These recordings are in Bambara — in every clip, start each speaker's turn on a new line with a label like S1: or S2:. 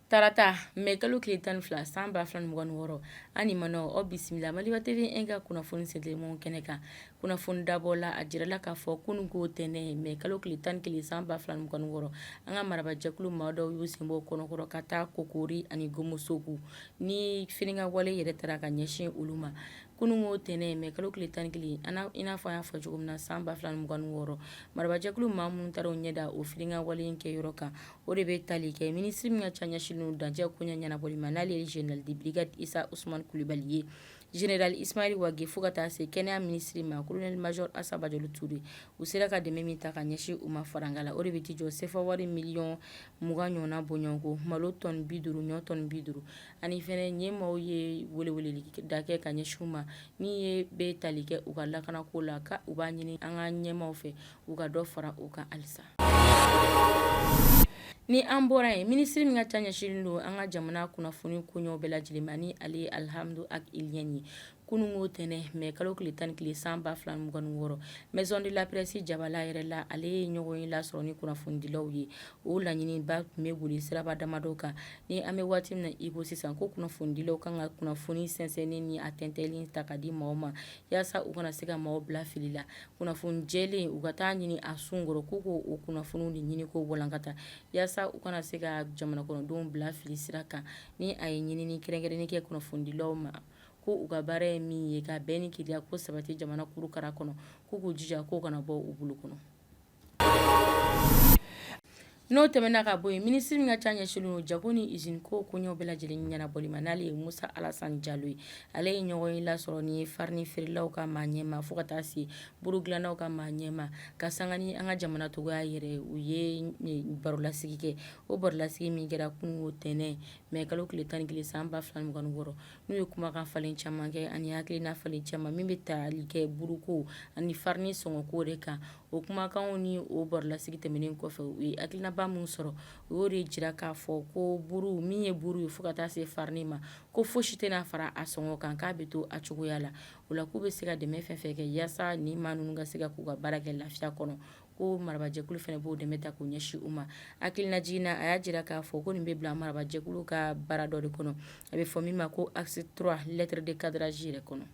S1: Tarata mɛ kalo tile 12 san 2026, an ni manɔ aw bisimila Maliba TV 1 ka kunnafoni sentelimanw kɛnɛ kan. Kunnafoni dabɔ la, a jirala k'a fɔ kunun ko tɛnɛn mɛ kalo tile 11 san 2026, an ka marabajɛkulu maa dɔw y'u sen bɔ kɔnɔkɔrɔ ka taa Kokori ani Gomosogu ni firinga wale yɛrɛ taara ka ɲɛsin olu ma. Kunun ko tɛnɛn mɛ kalo tile 11, i n'a fɔ an y'a fɔ cogo min na, san 2026, marabajɛkulu maa minnu taara u ɲɛ da o firinga wale in kɛ yɔrɔ kan, o de bɛ tali kɛ minisiri min ka ca ɲɛsinnen don dancɛ koɲɛ ɲɛnabɔli ma, n'ale ye général de brigade Isa Usumani Kulubali ye, général Ismaël Wage, fo ka taa se kɛnɛya minisiri ma, colonel major Asa Bajalo Ture. U sera ka dɛmɛ min ta ka ɲɛsin u ma faranga la, o de bɛ t'i jɔ sefa wari miliyɔn 20 ɲɔgɔnna bɔɲɔgɔnko, malo tɔni 50, ɲɔ tɔni 50. Ani fɛnɛ ɲɛmaaw ye weleweleli da kɛ ka ɲɛsin u ma min ye bɛ tali kɛ u ka lakanako la, ka u b'a ɲini an ka ɲɛmaaw fɛ u ka dɔ fara u kan halisa. Ni an bɔra yen, minisiri min ka ca ɲɛsinnen don an ka jamana kunnafoni koɲɛw bɛɛ lajɛlen ma, ni ale ye Alihamdu Ag Iliyɛni ye, kunun ko tɛnɛn mɛ kalo tile 11 san 2026, maison de la presse jabala yɛrɛ la, ale ye ɲɔgɔn ye lasɔrɔ ni kunnafonidilaw ye. O laɲiniba tun bɛ boli siraba damadɔ kan. Ni an bɛ waati min na i ko sisan, ko kunnafonidilaw kan ka kunnafoni sɛnsɛnnen ni a tɛntɛnlen ta ka di maaw ma, yaasa u kana se ka maaw bila fili la. Kunnafoni jɛlen, u ka taa ɲini a sun kɔrɔ, k'u k'o kunnafoniw de ɲini k'o walankata, yaasa u kana se ka jamana kɔnɔdenw bila fili sira kan. Ni a ye ɲinini kɛrɛnkɛrɛnnen kɛ kunnafonidilaw ma, ko u ka baara ye min ye ka bɛn ni kelenya ko sabati jamana kurukara kɔnɔ, k'u k'u jija k'o kana bɔ u bolo kɔnɔ. N'o tɛmɛna ka bɔ yen, minisiri min ka ca ɲɛsinnen don jago ni usine ko koɲɛw bɛɛ lajɛlen ɲɛnabɔli ma, n'ale ye Musa Alasan Jalo ye, ale ye ɲɔgɔn ye lasɔrɔ ni farini feerelaw ka maa ɲɛmaa, fo ka taa se buru dilannaw ka maa ɲɛmaa, ka sanga ni an ka jamana togoya yɛrɛ. U ye barolasigi kɛ. O barolasigi min kɛra kunun ko tɛnɛn mɛ kalo tile 11 san 2026, n'u ye kumakan falen caman kɛ ani hakilina falen caman min bɛ tali kɛ buruko ani farini sɔngɔko de kan. O kumakanw ni o barolasigi tɛmɛnen kɔfɛ, u ye hakilinaba min sɔrɔ, u y'o de jira k'a fɔ ko buru min ye buru ye, fo ka taa se farini ma, ko fosi tɛna fara a sɔngɔ kan, k'a bɛ to a cogoya la. O la, k'u bɛ se ka dɛmɛ fɛn fɛn kɛ yaasa ni maa ninnu ka se ka k'u ka baara kɛ lafiya kɔnɔ, ko marabajɛkulu fana b'o dɛmɛ ta k'o ɲɛsin u ma. Hakilinajigin na, a y'a jira k'a fɔ ko nin bɛ bila marabajɛkulu ka baara dɔ de kɔnɔ, a bɛ fɔ min ma ko axe 3, lettre de cadrage yɛrɛ kɔnɔ.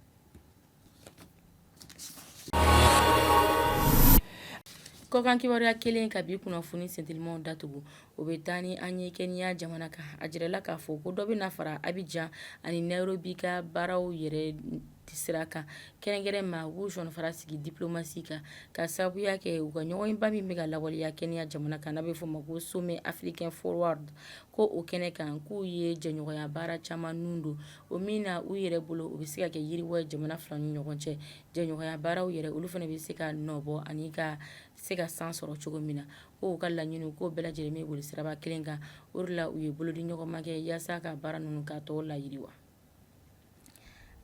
S1: Kɔkan kibaruya kelen ka bi kunnafoni sentelimanw datugu, o bɛ taa ni an ye Kenya jamana kan. A jirala k'a fɔ ko dɔ bɛna fara Abidjan ani Nairobi ka baaraw yɛrɛ sira kan, kɛrɛnkɛrɛn ma u b'u sɔnfara sigi diplomatie kan, ka sababuya kɛ u ka ɲɔgɔnyeba min bɛ ka lawaleya Kenya jamana kan, n'a bɛ fɔ o ma ko sommet africain forward, ko o kɛnɛ kan, k'u ye jɛɲɔgɔnya baara caman nun don o min na u yɛrɛ bolo, u bɛ se ka kɛ yiriwa ye jamana fila ni ɲɔgɔn cɛ. Jɛɲɔgɔnya baaraw yɛrɛ, olu fana bɛ se ka nɔbɔ ani ka se ka san sɔrɔ cogo min na. Ko u ka laɲini k'o bɛɛ lajɛlen bɛ boli siraba kelen kan. O de la u ye bolodi ɲɔgɔnma kɛ yaasa ka baara ninnu ka tɔw layiriwa.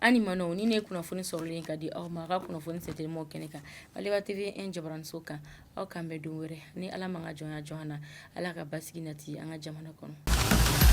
S1: An ni manɔ ni ne kunnafoni sɔrɔlen ka di aw ma, a ka kunnafoni sentelimanw kɛnɛ kan, Maliba TV 1 jabaraniso kan. Aw k'an bɛn don wɛrɛ ni Ala ma ka jɔnya jɔ an na. Ala ka basigi nati an ka jamana kɔnɔ.